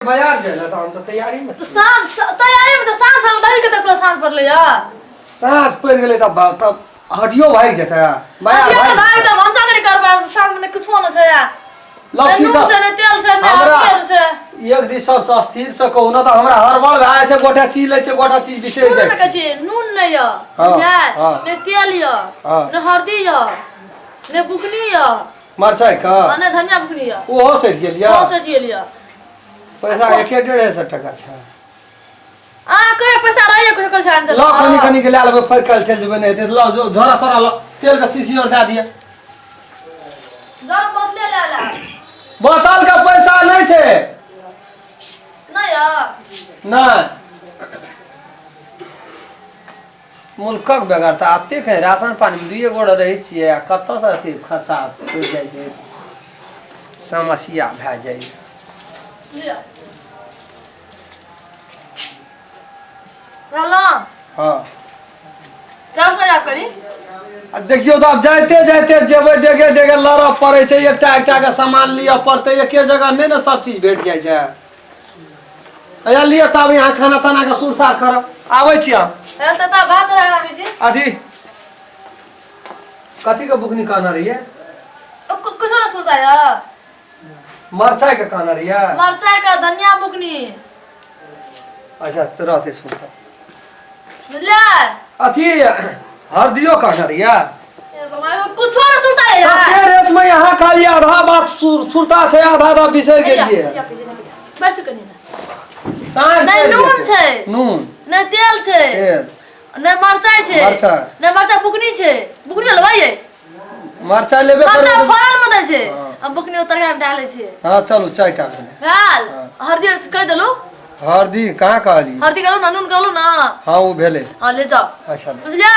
बाजार जाय तऽ हम तऽ तैयारी मे तऽ साँझ तैयारी मे तऽ साँझ पड़ल दही कते पड़ल साँझ पड़लै या साँझ पड़ि गेलै तब तब हटियो भागि जेतै बाजार हटियो भागि भागि जेतै। तऽ भनसा नहि करबै साँझ मे किछो नहि छै या लौ नहि की नून सब छै नहि तेल छै नहि हमरा तेल छै एक दिस सबसँ स्थिर से कहू ने तऽ हमरा हड़बड़ भए जाइ छै गोटा चीज लै छै गोटा चीज बिसरि सुनू जाइ ने छै कहै छी नून नहि यऽ हँ, बुझलियै हँ। नहि तेल यऽ हँ। नहि हरदी यऽ नहि बुकनी यऽ मरचाइ के आ नहि धनिया बुकनी यऽ ओहो सठि गेल यऽ ओहो सठि गेल यऽ पैसा एके डेढ़े सए टका छै अहाँ कहियो पैसा रहैए कहियो पैसा आनि लऽ देलहुँ कनि कनि के लए लेबै फेर काल्हि चलि जेबै नहि हेतै तऽ लऽ जो झोरा तोरा लऽ तेल के शीशी और दए दिअ जाउ बदले लए लायब बोतल के पैसा नहि छै नहि यऽ नहि मुल्कक बेगरता एतेक है राशन पानी दुइए गोड़े रहै छियै आ कतऽसँ एते खर्चा पड़ि जाइ छै समस्या भए जाइए लिअ रहलहुँ हँ चाउर नहि आब करी आ देखियौ तऽ आब जाइते जाइते जेबै डेगे डेगे लड़ऽ पड़ै छै एकटा एकटा के सामान लिअ पड़तै एके जगह नहि ने सब चीज भेट जाइ छै अया लिअ तब यहाँ खाना ताना के सुर सार करब आबै छी हम हे तऽ ता भात चढ़ा राखै छी अथी कथी के बुकनी कहने रहियै कुछो नहि सुरता यऽ मरचाई के कहने रहियै मरचाई के धनिया बुकनी अच्छा से रहतै सुनता बुझलियै अथी हरदियो कहने रहियै ए बाबा, एगो कुछो नहि सुरता यऽ कते रेस में यहाँ खाली आधा बात सुरता छै आधा आधा बिसरि गेलियै बैसू कनी ने। साँझ नहि पड़ि नून जेतै। छै नून नहि तेल छै तेल नहि मरचाई छै मरचाइ। नहि मरचाई बुकनी छै बुकनी लेबै ये मरचाइ लेबे मरचाइ करबै फोरन मे दै छै हँ। आ बुकनी ओ तरकारी मे डालै छै हँ चलू चारि टा भेलै भेल हँ। हरदी कहि देलू हरदी कहाँ कहलियै हरदी कहलू ना नून कहलू ना हँ ओ भेलै हँ ले जाओ अच्छा बुझलियै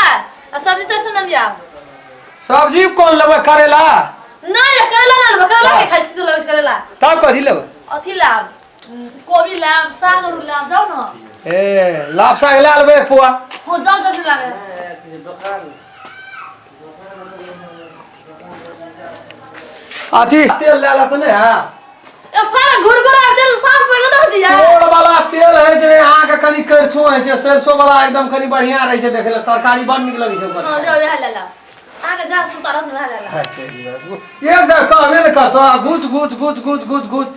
आ सब्जी चढ़ से लिया सब्जी कोन लेबै करेला नहीं ये करेला ना लेबै करेला के खाइ छी तो लगै छै करेला तब कथी लेबै अथी लाब कोबी लाब साग आर लाब जाओ ना ए लाब साग लए लेबै एक पुआ हो जाओ जल्दी लागे अथी तेल लए लेत नहि है ए फर घुरघुरा तेल साग पर दऽ दिया तेल वाला तेल होइ छै अहाँके कनि करछो होइ छै सरसो वाला एकदम कनि बढ़िया रहै छै देखै लए तरकारी बड़ नीक लगै छै ओकर हां जाओ वएह ले ला अहाँके जा सुता रहत वएह ले ला एक दर कहबे ने करतो आ गुच गुच गुच गुच गुच गुच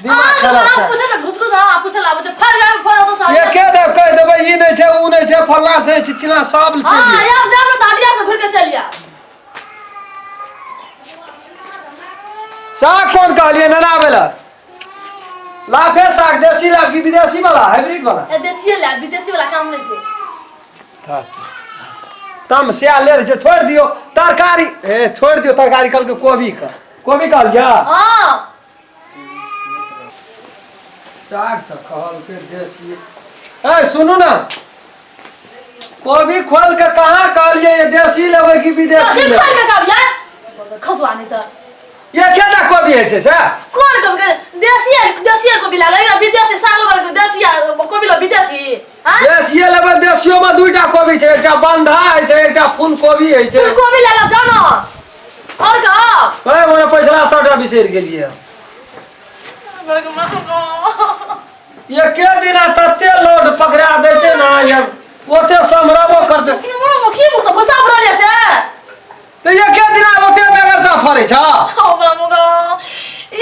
दिमाग खराब अहाँ छै पूछे तऽ घुस घुस अहाँ पूछे लाबै छै फर जाब फर तो साग एके देव कहि देबै ई नहि छै ओ नहि छै फल्लाँ छै चिल्लाँ सब हां चलि आब जाब ने तऽ हटिया से घुर के चलि आब साग कोन कहलियै नना आबै लए लाफे साग देसी लाफ की विदेशी वाला हाइब्रिड वाला ए देसिए ले विदेशी वाला काम नहि छै तम से ले रहै छै छोड़ि दियौ तरकारी ए छोड़ि दियौ तरकारी कहलकै कोबी के कोबी कहलियै हां साग तऽ कहलकै देसी ए सुनू ने कोबी खोल के कहाँ कहलियै ये देसी लेबै कि विदेशी कथी लेबै खोल के कहब यार खसुआ नहि तऽ एकेटा कोबी होइ छै से कोन कोबी के देसी देसी कोबी लागल या विदेशी साग वाला देसी कोबी ला विदेशी हां देसिए लेबै देसियो में दूटा कोबी छै एकटा बंधा होइ छै एकटा फूल कोबी होइ छै फूल कोबी ले ला जाओ ना और कह ए मोने पैसला सबटा बिसरि गेलियै भगवान एके दिना तते लोड पकड़ा दै छै ने ये ओते सम्हरबो करतै की मुख से भूसा भरल छै तऽ एके दिना ओते बेगरता फरै छ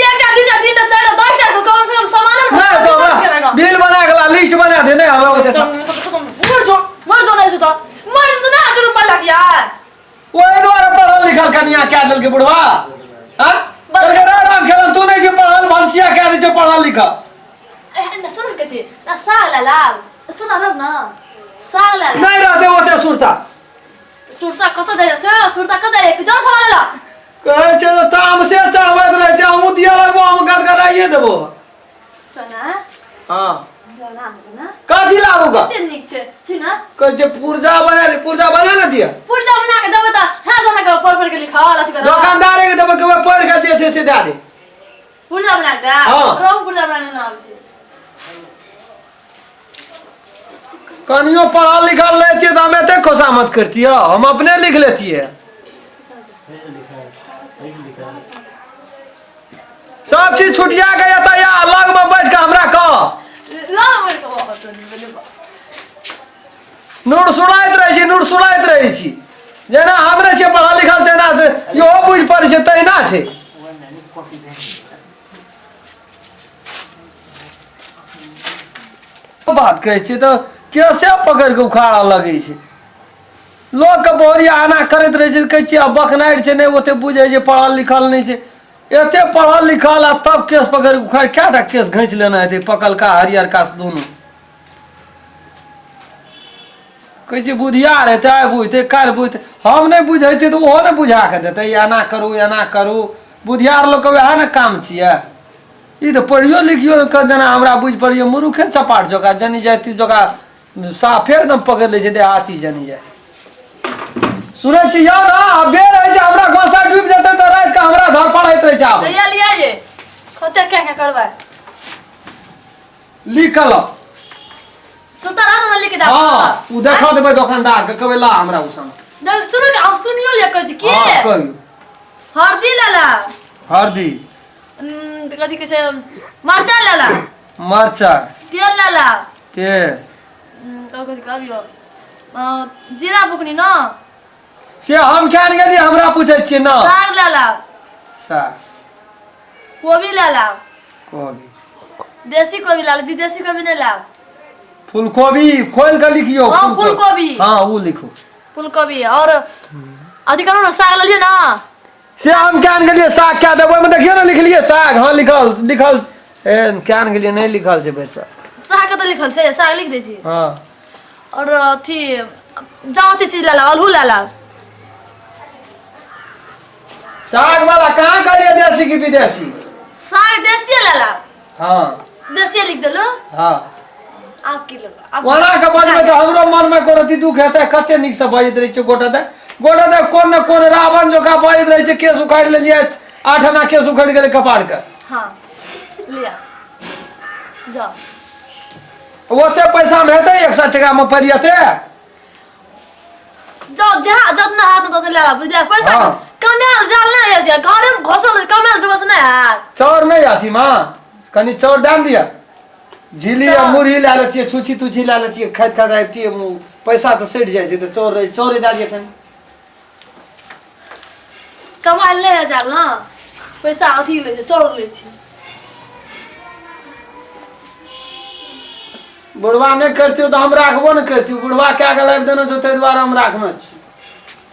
एकटा दूटा तीनटा चारिटा दसटा कम से कम सामान नहि तो हमरा बिल बना के ला लिस्ट बना दे नहि हमरा ओते मर जो मर जो नहीं तो मर तो ना हजार रुपया लग यार ओहि दुआरे पढ़ल लिखल कनिया कए देलकै बुढ़वा हाँ कहलकै रे राम खेलन तू नहि छै पढ़ल भनसिया कए दै छै पढ़ल लिखल ए सुन के छी ना साग ला लाब सुन रह ना साग ला नहि रहतै ओते सुरता सुरता कत जाय से सुरता कत जाय जो सामान ला कहै छै जे तामसे चढ़बैत रहै छै हमहूँ दिअ लगबो हम गदगदाइए देबो सोना हाँ जोना ना कथी लाबू गा कते नीक छै छी ना कहै छै पुर्जा बना दे पुर्जा बना ने दिअ पुर्जा बना के देबै तऽ है जोना के पढ़ पढ़ के लिखाओ अथी कर दोकानदारे के देबै कहबै पढ़ि के जे छै से दए दे पुर्जा बना के हाँ। रंग पुर्जा बना के ना आबै छै कनियो पढ़ल लिखल रहितियै तऽ हम एते खोसामत करतियै हम अपने लिख लेतियै सब चीज छुटिया के एतऽ या लग में बैठ के हमरा कह। लग बैठ के बहुत बोले। नूर सुनाइत रहै छी, नूर सुनाइत रहै छी। जेना हमरे छियै पढ़ल लिखल तेना इहो बुझि पड़ै छै, तहिना छै। बात कहै छियै तऽ केसे पकड़ि कऽ उखाड़ऽ लगै छै। लोकके बहुरिया एना करैत रहै छै, कहै छियै आब बकनारि छै, नहि ओते बुझै छै, पढ़ल लिखल नहि छै। एते पढ़ल लिखल आ तब केस पकड़ि कऽ उखाड़ि, कए टा केस घींच लेने हेतै, पकलका हरियरका दुनू। कहै छियै बुधियार हेतै, आइ बुझतै काल्हि बुझतै। हम नहि बुझै छियै तऽ ओहो नहि बुझा कऽ देतै, एना करू एना करू। बुधियार लोकके वएह ने काम छियै। ई तऽ पढ़ियो लिखियो कऽ जेना हमरा बुझि पड़ैए मुरुखे चपाट जकाँ, जनी जाति जकाँ साफे एकदम पकड़ि लै छै देहाती जनी जाति। सुनै छी यौ ने, आब बेर होइ छै, हमरा गोसा डूबि जेतै तऽ रातिके हमरा धड़फड़ाइत रहै छै। आब लिया लिया ये कते क्या क्या करबै? लिख कऽ लाउ। सुनता रह ने, लिख दे। हँ, ओ देखा देबै दोकानदार के, कहबै ला हमरा ओ सामान। सुनू ने, हम सुनियो ले कहै छी की। हँ, कहियौ। हरदी लेला। हरदी। कथी कहै छै, मरचा लेला। मरचा। तेल लेला। तेल। और कथी कहलियो, जीरा बुकनी न। से हम किया ने गेलियै, हमरा पूछै छियै ने। साग लेला। साग। कोबी लेला। कोबी। देसी कोबी लाल, विदेशी कोबी नहीं लाओ। फूलकोबी खोल के लिखियो। हाँ, फूलकोबी। हाँ, वो लिखो। फूलकोबी और अथी करो ना, साग ले लियो ना। से हम क्या गेलियै साग क्या देबै, ओहिमे देखियौ ने लिखलियै साग। हाँ, लिखल लिखल ए क्या गेलियै, नहि लिखल छै भरिसा। साग कतऽ लिखल छै? साग लिख दै छी। हाँ। और अथी जाओ, अथी चीज ला लाओ, अल्हू ला लाओ। साग वाला कहाँ कहलियै, देसी की विदेशी? साग देसी ला लाओ। हाँ। देसी लिख देलो। हाँ। आब की लेबै आब? ओना के बजबै तऽ हमरो मनमे कोनो अथी दुख हेतै? कते नीकसँ बजैत रहै छै गोटा दे गोटा दे, कोन ने कोन रावण जकाँ बजैत रहै छै। केस उखाड़ि लेलियै, 8 आना केस उखाड़ि गेलै कपारके। हाँ, लिया जाओ। ओते पैसामे हेतै? 100 टकामे पड़ि जेतै? जाओ, जहाँ जितना हाथ में ले ला, बुझलियै? पैसा कमायल जाल नहीं है, घरे में घोसल कमायल जब से नहीं है। चाउर नहि अथी माँ, कनि चाउर दए ने दिअ। झिल्ली आ चाउर। मुरही लए लै छियै, छुछी तुछी लए लै छियै, खाइत खाइत आबितियै, पैसा तऽ सठि जाइ छै, तऽ चाउर रहै, चाउरे दए दिअ कनि। कमायल नहीं है जाल ना, पैसा अथी लै छै, चाउर लै छै। बुढ़वा नहि करतियो तऽ हम राखबो नहि करतियो। बुढ़वा कए कऽ लाबि देने छौ, ताहि दुआरे हम राखने छी,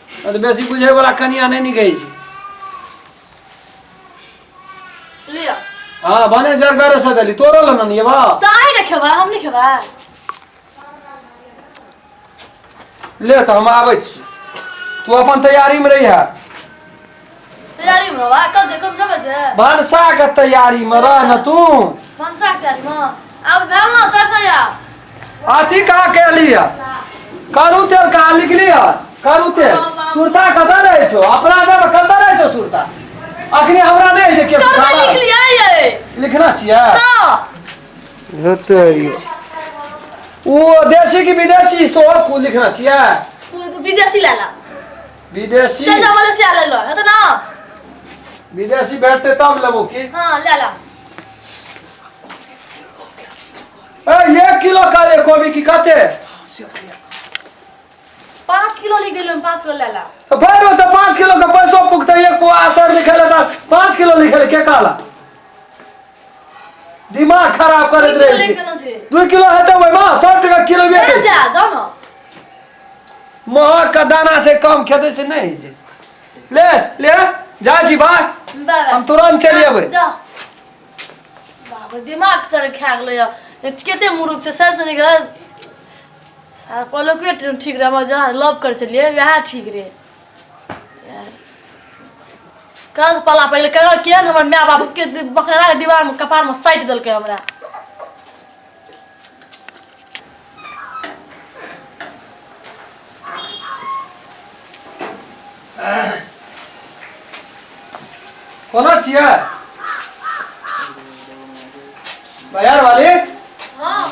नहि तऽ बेसी बुझैवला कनिया नहि निकलै छै। लिअ। हँ, भने जरगरे से देली। तोरो लऽ ने बा। तऽ अहीं ने खेबै, हम नहि खेबै? ले, तऽ हम आबै छी, तू अपन तैयारीमे रहिहे। तैयारी मे रहबै? कब कब जेबै से? भनसाके तैयारीमे रह ने तू। भनसा के तैयारी मे आब भेल ने, चढ़तै आब। अथी कहाँ केली है? करू तेल कहाँ लिखली है? करू तेल। सुरता कतऽ रहै छौ? अपना देह कतऽ रहै छौ सुरता? अखनी हमरा नहि होइ छै केस। तोर लिख लियै ये। लिखना छियै? तऽ। धुत्तरी। ओ देसी की विदेशी सेहो लिखना छियै? विदेशी ला ला। विदेशी। चल जा, मलेशिया ले लो, हेतै ना? विदेशी भेटतै तब लेबो की। हाँ, ले ला। ए, 1 किलो करे कोबी की कते? 5 किलो लिख देलहुँ, 5 किलो ले ला। तऽ फेर तऽ 5 किलो के पैसो पुगतै? 1 पुआ असर लिखल है तऽ 5 किलो लिखल के कहला? दिमाग खराब करैत 2 किलो रहै लिख छै। देलहुँ छी। 2 किलो हेतै ओहिमे? 100 टका किलो ले बेचै। जा, जाओ ना। महग के दाना छै, कम खेतै से नहि होइ छै। ले ले, जाइ छी भाय। Bye bye. हम तुरंत चलि अयबै। जा। बाप रे, दिमाग चढ़ खा गेलै। कते मुरुख छै सबसँ नीक। पहिलुके ठीक रहै, हमर जहाँ लव करै छलियै वएह ठीक रहै। कहाँ से पला पड़ि गेलै, केना केहन हमर माय बाप के बकरा के दीवारमे कपारमे साटि देलकै हमरा। कोना छियै बाजार वाली? हाँ।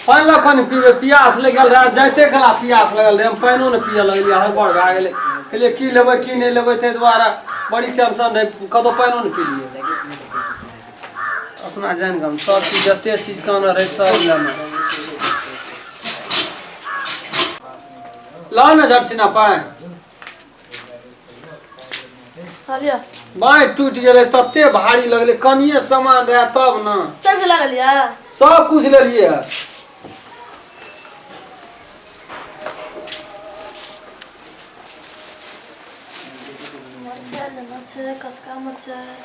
पानि लऽ कनि पीबै, पियास लागि गेल रहै। जाइते कला पियास लगल रहै, हम पानिओ नहि पिअ लगलियै, हड़बड़ भए गेलै। कहलियै की लेबै की नहि लेबै, ताहि दुआरे बड़ी टेंशन रहै, कतहु पानिओ नहि पीलियै। अपना जानि कऽ हम सब चीज जते चीज कहने रहै सब लेने लऽ ने झटसिना पाइ। लिअ। बाँहि टूटि गेलै, तते भारी लगलै, कनिये सामान रहै तब ने। सब चीज लागल यऽ? सब कुछ लेलियै हँ। मरचाइ लेना छै, कचका मरचाइ,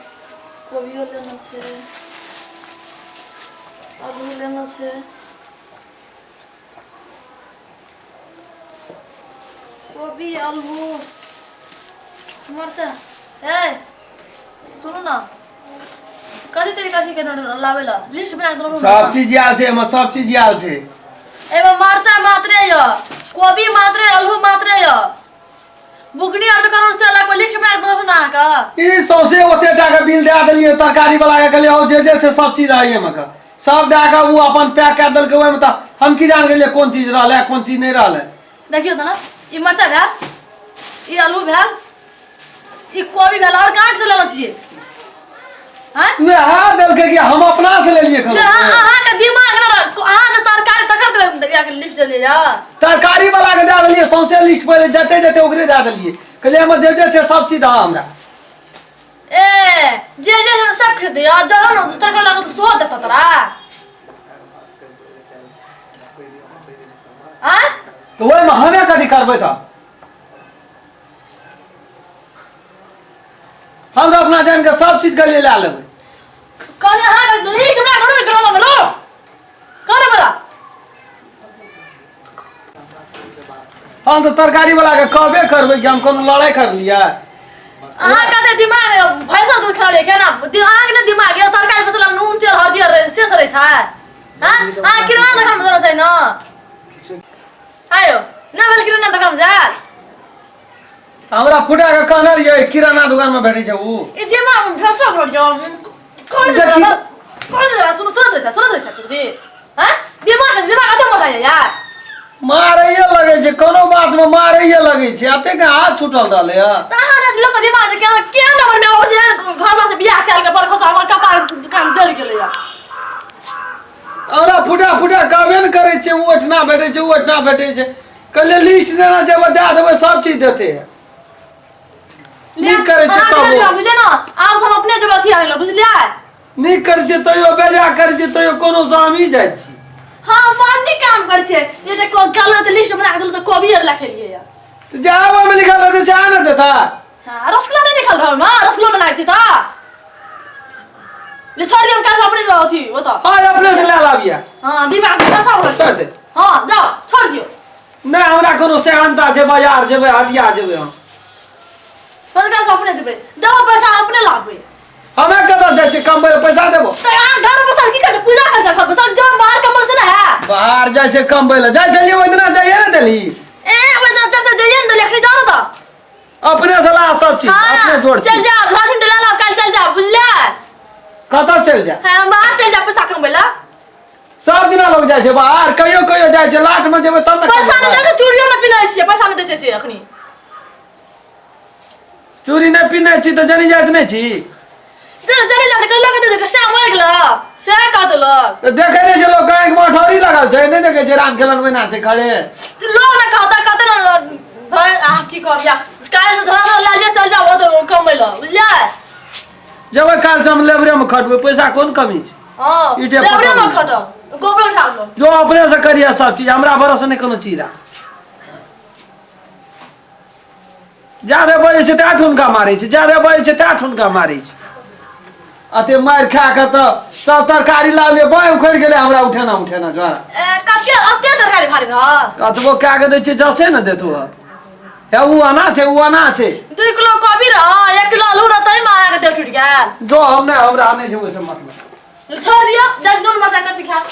कोबियो लेना छै, आलू लेना छै, कोबी, आलू, मरचाइ। ए सुनू ने, कथी तेरी कथी के लाबै ला लिस्ट बना के देलहुँ? सब चीज आयल छै एहिमे, सब चीज आयल छै। एहिमे मरचाइ मात्रे यऽ, कोबी मात्रे, आलू मात्रे यऽ, बुकनी आर दुकान से अलग लिस्ट बना के देलहुँ ने अहाँके। ई सौंसे ओते टा के बिल दए देलियै तरकारी वाला के, कहलियै हौ जे जे छै सब चीज है एहिमे के, सब दए के ओ अपन पैक कए देलकै ओहिमे। तऽ हम की जान गेलियै कोन चीज रहलै कोन चीज नहि रहलै। देखियौ तऽ ने, ई मरचाइ भेल, ई आलू भेल, ई कोबी भेल, आओर कहाँ से लेने छियै? आँय? वएह देलकै कि हम अपना से लेलियै खाना? अहाँके दिमाग ने रह, अहाँ जे तरकारी तखन तऽ लिस्ट देलियै यऽ। तरकारी वाला के दए देलियै सौंसे लिस्ट, पहिले जते जते ओकरे दए देलियै, कहलियै एहिमे जे जे छै सब चीज दऽ हमरा। ए जे जे हम सब किछु दिअ, जहन तरकारी लागत तऽ सेहो देतऽ तोरा? आँय? तऽ ओहिमे हमे कथी करबै? तऽ हम तऽ अपना जान के सब चीज के लिए लए लेबै। कहलियै अहाँके लिस्ट बना कऽ करोना बोलो करोना बोला। हम तऽ तरकारी वाला के कहबे करबै कि हम कोनो लड़ाइ करलियै? अहाँके तऽ दिमाग भैंसा दूध खा लियै केना अहाँके ने दिमाग यऽ? तरकारी मसाला नून तेल हल्दी आर से सड़ै छै? हँ, अहाँ किराना दोकानमे जाना छै ने? आयो नहि भेल किराना दोकानमे जायत। हमरा फुटा के कहने रहियै किराना दुकान में भेटै छै उ। ई दिमाग भैंसा भर जाओ कौन देखी। कौन सुन सुन दै छै, सुन दै छै दीदी। हँ, दिमाग दिमाग कते मोटा यार। मारैये लगै छै, कोनो बात में मारैये लगै छै, एते के हाथ छूटल रहलै हँ। तऽ अहाँ ने लोक दिमाग केना केना नंबर में आबै छै? घर से बियाह कयल के बरखो से हमर कपार दुकान जरि गेलै। हमरा फुटा फुटा कहबे ने करै छै, ओ ओहिठिना भेटै छै, ओ ओहिठिना भेटै छै। कहलियै लिस्ट देना जेबै, दए देबै, सब चीज देते। नीक करै छै तब बुझलियै ने, आब हम अपने जेबै अथी आनै लए, बुझलियै? नीक करै छै तैयो, बेजा करै छै तैयो, कोनो से हमही जाइ छी। हँ, बड़ नीक काम करै छै जे कल तऽ लिस्ट बना के देलहुँ तऽ कोबी आर लखेलियै। तऽ जे आबऽमे लिखल रहतै से आ ने देता। हँ, रसगुल्ला नहि लिखल रहै ओहिमे, रसगुल्ला बना के तऽ ले छोड़ दियौ, काल्हि अपने जेबै अथी ओतऽ। हँ, अपने से लए लाबिया। हँ, दिमाग में पैसा भरल। छोड़ दे। हँ, जाओ, छोड़ दियौ। नहि, हमरा कोनो सेहनता छै बाजार जेबै, हटिया जेबै हम। तोहर काल्हि अपने जेबै, देबो पैसा अपने लाबबै। हमे कतऽ जाइ छियै कमबै लए पैसा देबो? तऽ अहाँ घर बैसल की करतै? पूजा करतै घर बैसल, जब बाहर कमल से ने है। बाहर जाइ छै कमबै लए, जाइ छलियै ओहि दिना, जाइए ने देली। ए ओहि दिना जब से जाइए ने देली, अखनी जाओ ने तऽ। अपने से ला सब चीज। हाँ, अपने जोड़ चल जाओ, घर से ला लाओ, कल चल जाओ, बुझलियै? कतऽ चलि जा? हाँ, बाहर चल जाओ पैसा कमबै ला। सब दिना लोग जाइ छै बाहर? कहियो कहियो जाइ छै, लाट में जेबै तब ने। पैसा नहि कमेबै। दै छै, चूड़ियो नहि पिन्है छियै, पैसा नहि दै छै से अखनी। चूड़ी नहि पिन्है छी तऽ जनी जाइत नहि छी? जनी जाइत कहलक दे दे, सएह मरि गेल सएह कहत लोक। तऽ देखै नहि छै लोक, आँखि मे अठौरी लगल छै, नहि देखै छै राम खेलन ओहिना छै खड़े। लोग ने कहता कहते ने भाई, अहाँ की कहब या काल्हि से धरा धरा लए लिअ, चल जाओ ओतऽ कमबै लए, बुझलियै? जेबै काल्हि से हम लेबरे मे खटबै, पैसा कोन कमी छै? हँ, ईटे लेबरे मे पटल। खटब, गोबरो उठा लो। जो अपने से करिए सब चीज, हमरा भरोसे नहि कोनो चीज। आ जादे बजै छै तै ठुनका मारै छै, जादे बजै छै तै ठुनका मारै छै। अते मारि खा कऽ तऽ सब तरकारी लाबलियै, बाँहि उखड़ि गेलै हमरा उठेना उठेना ज्वारा। ए कते अते तरकारी भारी रह। कतबो कए कऽ दै छियै, जसे ने देतौ। हे ओ आना छै, ओ आना छै। 2 किलो कोबी रह, 1 किलो आलू रह, तै में अहाँके देह टूटि गेल। जो हम नहि, हमरा नहि छै ओहिसँ मतलब। छोड़ दियौ, जब नून मरचाइ चटनी खायब।